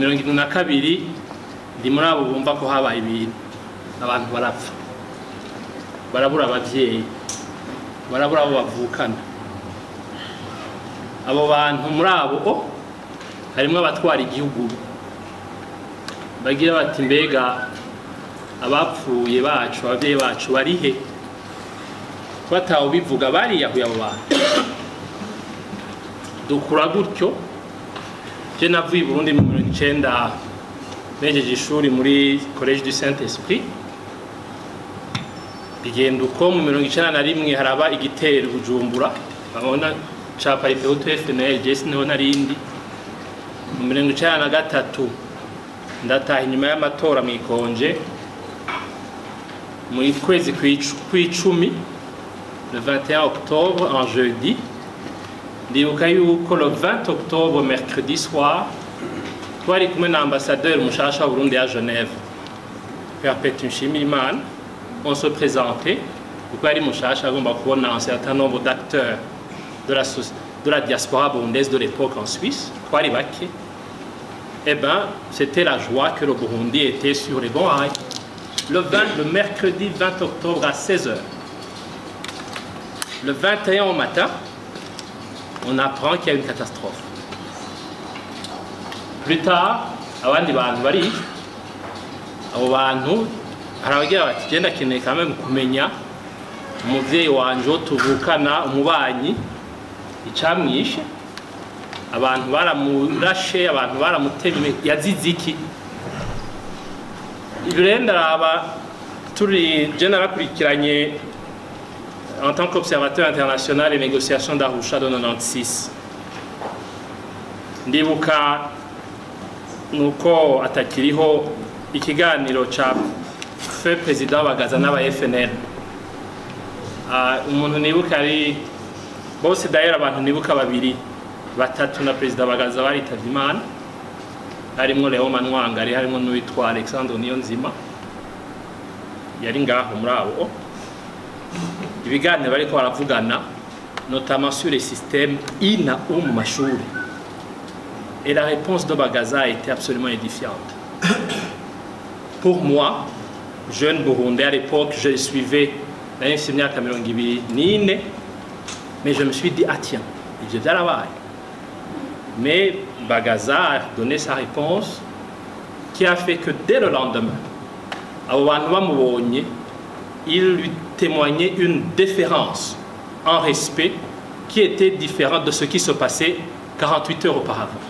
72 ndi muri abo bumva ko habaye ibintu, abantu barapfa, barabura abavyeyi, barabura abo bavukana. Abo bantu muri abo harimwo abatwara igihugu bagira bati mbega abapfuye bacu, abavyeyi bacu barihe? Batawe bivuga bariyahuye abo bantu. Dukura gutyo. Je navuye i Burundi mu 90, nejeje ishuri muri Collège du Saint-Esprit. Bigenda uko, mu 91 haraba igitero Bujumbura, babona ca Palipehutu FNL, je siniho narindi. Mu 93 ndataha inyuma y'amatora mw'ikonje, muri kwezi kw'icumi, le 21 octobre, en jeudi. Ndibuka yuko le 20 octobre, mercredi soir, twari kumwe na ambassadeur mushasha wa Burundi à Genève, Perpétue Nshimirimana. On se présentait kuko yari mushasha, agomba kubona un certain nombre d'acteurs de la diaspora burundaise de l'époque en Suisse. Twari bake. Eh ben, c'était la joie que le Burundi était sur les bons rails. Le mercredi 20 octobre à 16h. Le 21 au matin, on apprend qu'il y a une catastrophe. Plus tard, abandi bantu baricwa. Abo bantu hari abagira bati genda akeneye quand même kumenya umuvyeyi wanje wo tuvukana, umubanyi, icamwishe. Abantu baramurashe, abantu baramutemye, yazize iki? Ibyo rero ndaraba turi, je narakurikiranye en tant qu'observateur international les négociations d'Arusha de 96. Ndibuka nuko atakiriho, ikiganiro ca feu président Bagaza n'aba FNL. Umuntu nibuka ari bose, d'ailleurs abantu nibuka babiri, batatu na président Bagaza baritavye Imana, harimwo Léon Manwangari, harimwo n'uwitwa Alexandre Niyonzima yari ngaho muri abo. Ibiganiro bariko baravugana notamment sur les systèmes I na U mu mashuri, et la réponse de Bagaza a été absolument édifiante pour moi, jeune Burundais à l'époque. Je le suivais, nari mfise imyaka 24, mais je me suis dit: ah tiens, ivyo vyarabaye. Mais Bagaza a donné sa réponse qui a fait que dès le lendemain, abo bantu bamubonye, il lui témoignait une déférence, un respect qui était différent de ce qui se passait 48 heures auparavant.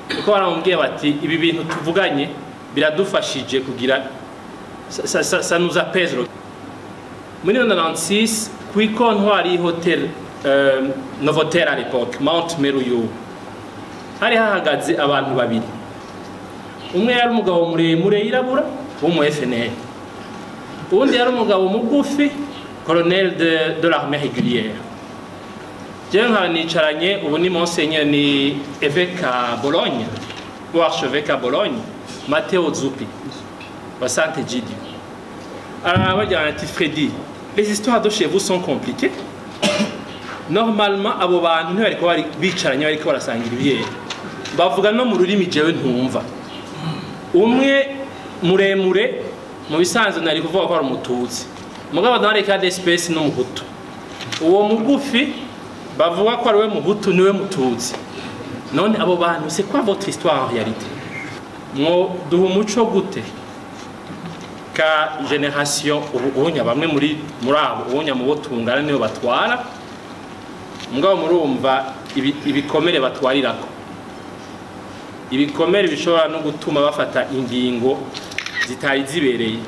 Kuko baramubwiye bati ibi bintu tuvuganye biradufashije kugira ça nous apaise. Muri 96, kw'i comptoir hotel Novotel à l'époque, Mount Meru, hari hahagaze abantu babiri. Umwe yari umugabo muremure yirabura w'umu FNL, uwundi yari umugabo mugufi, colonel de l'armée régulière. Jewe nkaba nicaranye, ubu ni monseigneur, ni évêque à Bologne ou archevêque à Bologne, Matteo Zuppi wa Sant'Egidio. Arabajyana ati: Freddy, les histoires de chez vous sont compliquées. Normalement abo bantu ntibariko bari bicaranye, bariko barasangira ibiyeri, bavuga no mu rurimi jewe ntumva. Umwe muremure, mu bisanzwe nari kuvuga ko ari umututsi, mugabo dans les cas d'espèce n'umuhutu. Uwo mugufi bavuga ko ari we muhutu, niwe mututsi. None abo bantu, c'est quoi votre histoire en réalité? Mwo duha umuco gute ka génération ubu ubunya bamwe muri abo ubunya mu bo tungana niyo batwara? Mugabo murumva ibikomere batwarirako, ibikomere bishobora no gutuma bafata ingingo zitari zibereye.